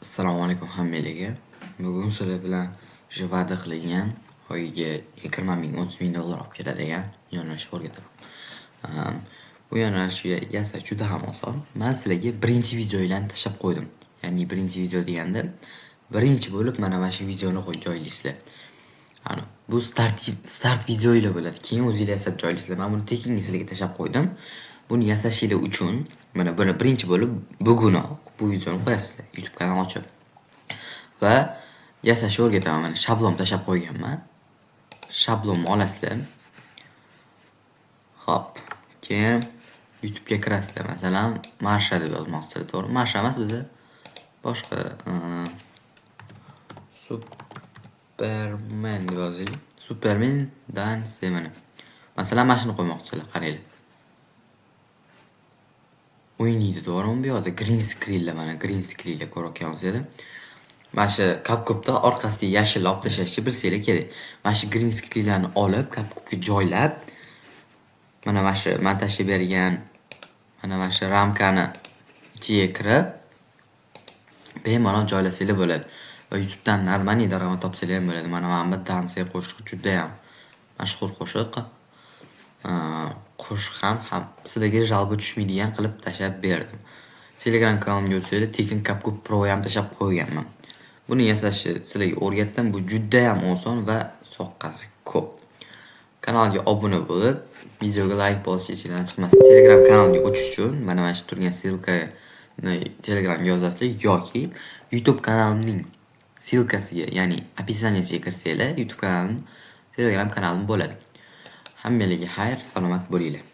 Assalomu alaykum hammalarga. Bugun sizlar bilan o'sha va'da qilingan oyiga 20 ming, 30 ming dollar olib keladigan yo'nalishni o'rgataman. Bu yo'nalishga yasash juda ham oson. Man sizlarga birinchi videolarni tashlab qo'ydim. Ya'ni birinchi video deganda birinchi bo'lib mana shu videoni joylaysizlar. Ana bu start videolar bo'ladi. Keyin o'zinglar yasab joylaysizlar. Man buni tekinga sizlarga tashlab qo'ydim. Buni yasashinglar uchun mana buni birinchi bo'lib bugunoq bu videoni qo'yasizlar YouTube kanal ochib. Va yasashni o'rgataman. Mana shablon tashlab qo'yganman. Shablonni olasizlar. Xo'p, keyin YouTube'ga kirasizlar. Masalan, Marsha deb yozmoqchisizlar, to'g'rimi? Marsha emas, biza boshqa Superman deb yozaylik. Superman dance mana. Masalan, mana shuni qo'ymoqchisizlar, qaranglar. O'ynaydi, to'g'rimi bu yoqda? Green screenlar, mana green screenlar ko'rayotgan bo'lsanglar. Mana shu CapCutda orqasidagi yashilni olib tashlashni bilsanglar kerak. Mana shu green screenlarni olib, CapCutga joylab, mana shu man tashlab bergan mana shu ramkani ichiga kirib, bemalol joylasanglar bo'ladi. Va YouTubedan нормальный daromad topsanglar ham bo'ladi. Mana bu Dance qo'shiq judayam mashhur qo'shiq. Qo'shiq ham sizlarga жалоба tushmaydigan qilib tashlab berdim. Telegram kanalimga o'tsanglar, tekin CapCut Pro ham tashlab qo'yganman. Buni yasashni sizlarga o'rgatdim. Bu judayam oson va soqqasi ko'p. Kanalga obuna bo'lib, videoga like bosish esinglardan chiqmasin. Telegram kanalimga o'tish uchun mana shu turgan ссылка ni Telegramga yozasizlar yoki YouTube kanalimning ссылка siga, ya'ni описание siga kirsanglar, YouTube kanalim, Telegram kanalim bo'ladi. Hammalarga xayr, salomat bo'linglar.